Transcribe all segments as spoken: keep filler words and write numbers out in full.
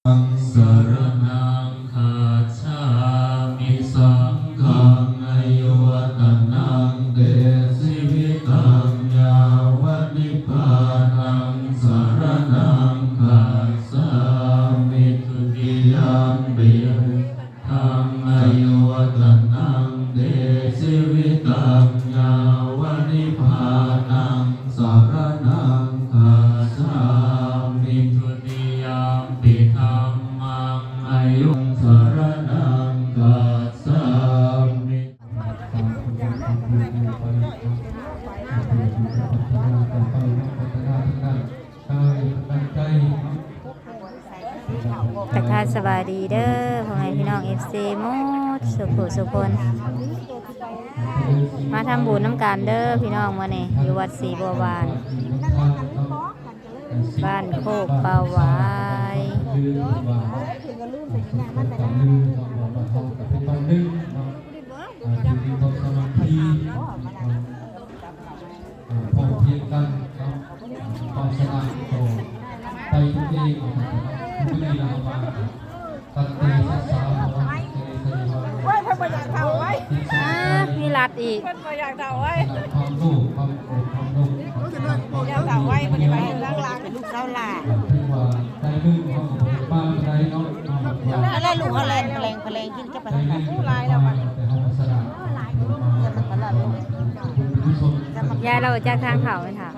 สรณังคัจฉามิ สังฆัง อายุวัฒนัง เต ชีวิตัง ยาวะนิพพานัง สรณังคัจฉามิ ทุติยัมปิ ธัง อายุวัฒนัง เต ชีวิตัง ยาวะนิพพานัง สรณังคัจฉามิ ทุติยัมปิธัมมัง อายุ สรณังคัจฉามิ ทักทายสบายดีเด้อ พ่อแม่พี่น้อง เอฟซี หมดสุผู้สุคน มาทำบุญนำกันเด้อพี่น้อง มื้อนี้อยู่วัดศรีบัวบาน บ้านโคกป่าหวาย อ่า ที่มีความสามัคคี อ่า พร้อมเพรียงกันเนาะ อ่า ความสมัครต่อไปทุกเองนะครับ ทุกเรื่องนะครับ ตั้งแต่ศึกษา โอ้ย เพิ่นบ่อยากเฒ่าไว้ อ่า มีรัดอีก เพิ่นบ่อยากเฒ่าไว้ ความโลภ ความโกรธ ความหลง อยากเฒ่าไว้ เพิ่นไปทางหลัง ลูกสาวหลาน อ่า เพิ่นว่า ใจหนึ่งเขาก็บ่ปานใดเนาะ อะไรลูกเขาแลนแปลงแปลงขึ้นจะไปทางไหน ผู้หลายแล้วบัดนี้ ยายเราจากทางเขาไหมคะ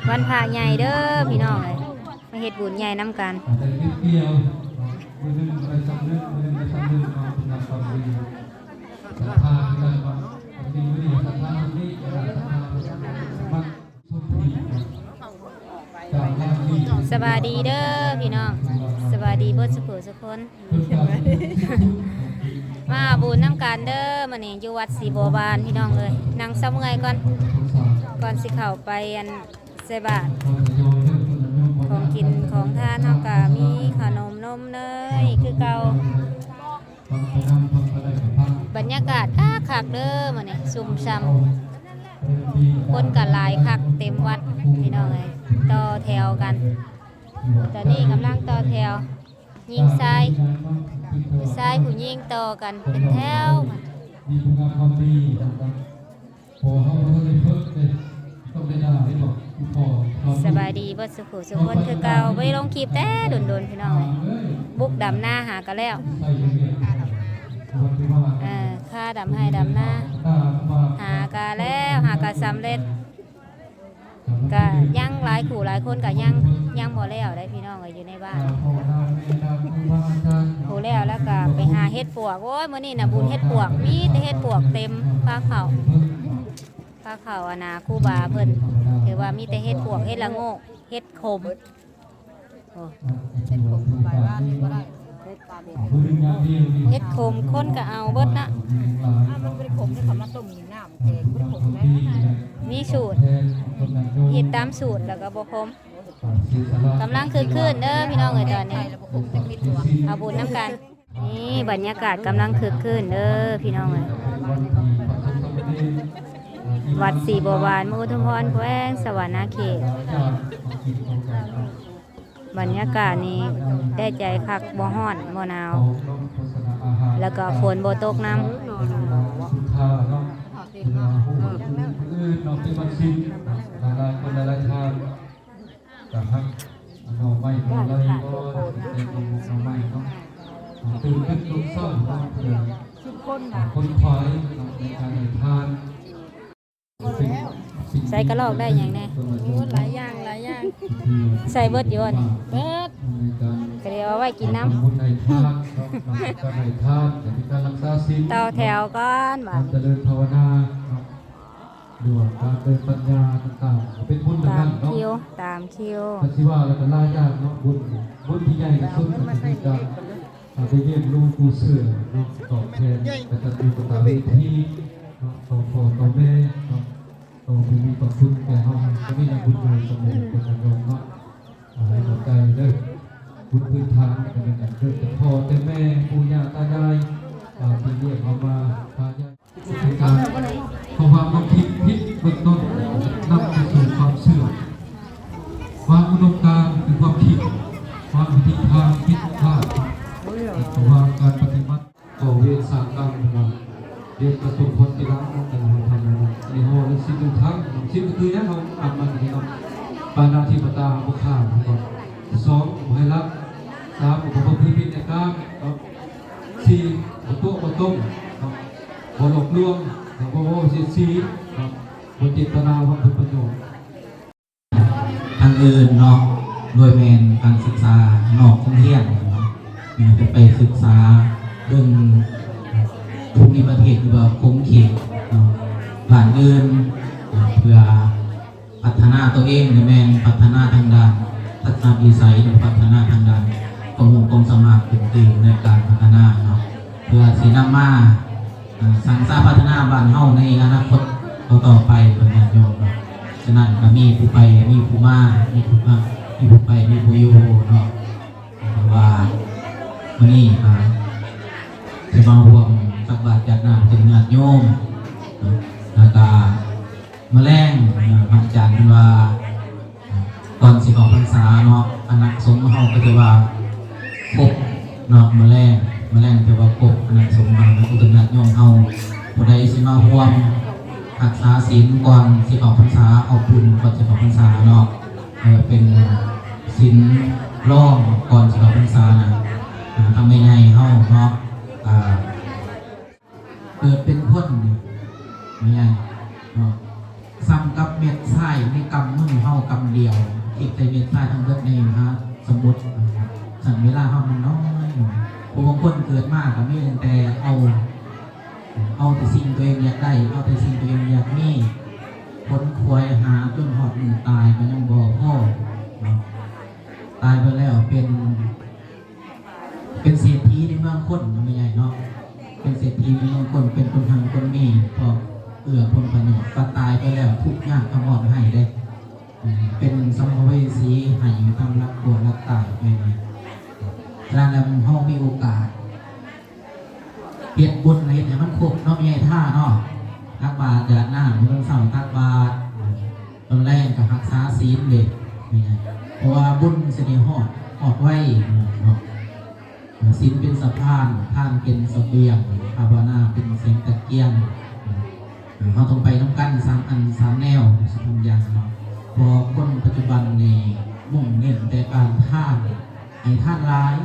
วันพระใหญ่เด้อพี่น้องเอ้ย มาเฮ็ดบุญใหญ่นำกัน สบายดีเด้อพี่น้อง สบายดีเบิดสุขสุคน มาบุญนำกันเด้อมื้อนี้อยู่วัดศรีบัวบานพี่น้องเอ้ย นั่งเซาเมื่อยก่อน ก่อนสิเข้าไปอันใส่บาตร ของกินของทานเฮาก็มีขนมนมเนยคือเก่า บรรยากาศคักคักเด้อมื้อนี้ ซุ่มซ่าม คนก็หลายคักเต็มวัดพี่น้องเอ้ย ต่อแถวกัน ตอนนี้กำลังต่อแถว ยิงชาย ชายผู้หญิงต่อกันเป็นแถว มีคุณงามความดีนะครับ พอเขาบ่ทันได้ฝึกเลย ต้องได้ด่าได้บอก อีพ่อ สบายดีเบิดสุขสุคนคือเก่า บ่ได้ลงคลิปแต่โดนๆพี่น้องเอ้ย บุกดำนาหากันแล้ว เออ ค่าดำไฮ่ดำนา หากันแล้ว หากันสำเร็จ ก็ยังหลายคู่หลายคนก็ยัง ยังบ่แล้วได้พี่น้องเอ้ย อยู่ในบ้าน ผู้แล้ว แล้วก็ไปหาเห็ดปวก โอ้ย มื้อนี้น่ะบุญเห็ดปวก มีแต่เห็ดปวกเต็ม พาเข้า พาเข้าอันน่ะครูบาเพิ่น ถือว่ามีแต่เห็ดปวก เห็ดละโงก เห็ดขม โอ้ เห็ดขม เห็ดขม คนก็เอาเบิดนะ อ่ะ มันบ่ได้ขมเด้ เขามาต้มน้ำแกง บ่ได้ขมนะ มีสูตร เฮ็ดตามสูตรแล้วก็บ่ขม กำลังคึกคื้นเด้อพี่น้องเอ้ย ตอนนี้ เอาบุญนำกัน นี่บรรยากาศกำลังคึกคื้นเด้อพี่น้องเอ้ย วัดศรีบัวบาน เมืองอุทุมพร แขวงสะหวันนะเขต บรรยากาศนี่ได้ใจคัก บ่ฮ้อนบ่หนาว แล้วก็ฝนบ่ตกนำ เนาะ เป็นวันศีล หลายๆคน หลายๆท่าน ก็ฮักหน่อไม้ ก็เลย ก็ได้กินหน่อไม้เนาะ ตื่นขึ้นทุกเช้าเนาะ เพื่อ คนขวายเนาะ ในการให้ทาน ใส่กระรอกได้หยังแน่ โอ้ หลายอย่าง หลายอย่าง ใส่เบิดอยู่บ่นี่ เบิด ก็เดี๋ยวเอาไว้กินน้ำ ทำบุญให้ทานเนาะ การให้ทาน เป็นการรักษาศีล ต่อแถวก่อน บัด การเจริญภาวนาเนาะ หรือว่าการเดินปัญญาต่างๆ เป็นบุญทั้ง ตาม นั้นเนาะ คิว ตามคิว ก็สิว่าแล้วก็หลายอย่างเนาะ บุญ บุญที่ใหญ่ที่สุดก็คือการ อ่า ได้เลี้ยงลูกผู้เชื่อเนาะ ตอบแทนกตัญญูกตเวทีเนาะ ต่อพ่อต่อแม่เนาะ ต่อผู้มีพระคุณแก่เฮา ก็มีนำบุญใหญ่เสมอเป็นกันเนาะ อ่า ให้เข้าใจเด้อ บุญพื้นฐานเป็นกันเด้อ แต่พ่อแต่แม่ ปู่ย่าตายาย อ่า ที่เลี้ยงเฮามา พาใหญ่ เป็นการ เพราะว่าความคิดผิดเบื้องต้นนำไปสู่ความเสื่อม ความอุดมการณ์ คือความคิด ความวิธีทางคิดพลาด ระหว่างการปฏิบัติ ก่อเวรสร้างกรรมนะครับ เรียนประสบผลที่รักนั่นแต่ละทำนะครับ ในห้อและสิ่งทุกทั้งสิ่งก็คือยังเราทำมาดีครับ ปานาธิปาตาบุคคานะครับ สองบ่ให้รัก สามบ่ประพฤติผิดในกามครับ สี่บ่โต๊ะบ่ต้มครับ บ่หลอกลวงครับ บ่เว้าเสียดสีครับ บ่เจตนาหวังผลประโยชน์ ทางอื่นเนาะ โดยแม่นการศึกษานอกโรงเรียนเนาะ แม่นจะไปศึกษาเบิ่งภูมิประเทศหรือว่าขงเขตเนาะ บ้านอื่นเนาะ เพื่อพัฒนาตัวเอง โดยแม่นพัฒนาทางด้านทัศนวิสัย หรือพัฒนาทางด้านความรู้ความสามารถอื่นๆในการพัฒนาเนาะ เพื่อสินำมา อ่าสร้างสาพัฒนาบ้านเฮาในอนาคตต่อๆไปเพิ่นญาติโยมเนาะ ฉะนั้นก็มีผู้ไปมีผู้มา มีผู้มามีผู้ไปมีผู้อยู่เนาะ แต่ว่ามื้อนี้ก็สิมาร่วมตักบาตรหยาดน้ำเพิ่นญาติโยมเนาะ แล้วก็มื้อแลงเนาะ พระอาจารย์เพิ่นว่า ก่อนสิเข้าพรรษาเนาะ คณะสงฆ์เฮาก็ถือว่าครบเนาะ มื้อแลง มื้อแลงถือว่าครบ คณะสงฆ์เฮา อุทิศญาติโยมเฮา ผู้ใดสิมาร่วมรักษาศีลก่อนสิเข้าพรรษา เอาบุญก่อนสิเข้าพรรษาเนาะ เออ เป็นศีลรองก่อนสิเข้าพรรษานะ อ่า ทางแม่ใหญ่เฮาเนาะ อ่า เกิดเป็นคนนี่ แม่ใหญ่เนาะ ส่ำกับเม็ดทรายในกำมือเฮากำเดียว คิดใส่เม็ดทรายทั้งเบิดในมหาสมุทรนะครับ ซั่นเวลาเฮามันน้อยหน่อย ผู้บางคนเกิดมาก็มีตั้งแต่เอา เอาแต่สิ่งตัวเองอยากได้ เอาแต่สิ่งตัวเองอยากมี ขนขวายหาจนฮอดมื้อตายก็ยังบ่พอเนาะ ตายไปแล้วเป็น เป็นเศรษฐีในเมืองคนนะแม่ใหญ่เนาะ เป็นเศรษฐีในเมืองคน เป็นคนฮังคนมี พอเอื้อผลประโยชน์ ก็ตายไปแล้วทุกข์ยากกระหม่อนไห้เด้ อืม เป็นสัมภเวสีไห้อยู่ตามหลักกลัวหลักตายไปนะ ฉะนั้นแล้วเฮามีโอกาส เฮ็ดบุญเฮ็ดให้มันครบเนาะ แม่ใหญ่ท่าเนาะ ตักบาตรหยาดน้ำมื้อเช้าตักบาตร ตอนแลงก็รักษาศีลเด้ แม่ใหญ่ เพราะว่าบุญสิได้ฮอด ฮอดไวเนาะ ศีลเป็นสะพาน ทานเป็นเสบียง ภาวนาเป็นแสงตะเกียง เฮาต้องไปนำกันสามอันสามแนว สามอย่างเนาะ เพราะคนปัจจุบันนี่มุ่งเน้นแต่การทาน ให้ทานหลาย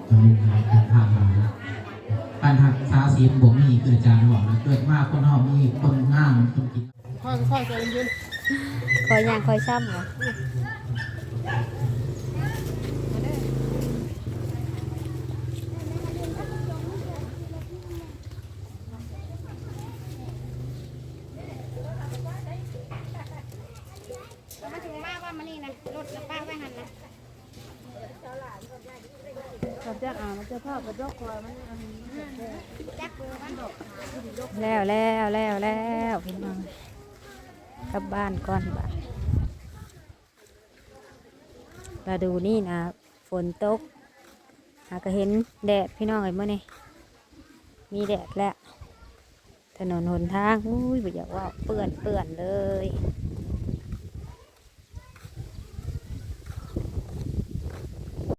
อืม ให้ทานหลาย การรักษาศีลบ่มี คืออาจารย์บอกนะ เกิดมาคนเฮามีคนงามคนกิน ค่อยค่อยใจเย็น คอยย่างคอยซ้ำเหรอ มาถึงมาว่ามานี่นะรถนะป้าไว้หันนะ เราจะอ่านเราจะภาพไปยกคอยมันอันนี้ จักเบอร์มัน แล้วแล้วแล้วแล้วพี่น้องกลับบ้านก่อนบ้านฤดูนี่นะฝนตกหากะเห็นแดดพี่น้องเอ้ยมื้อนี้มีแดดแล้ว ถนนหนทางอุ้ยบ่อยากเว้าเปื้อนเปื้อนเลย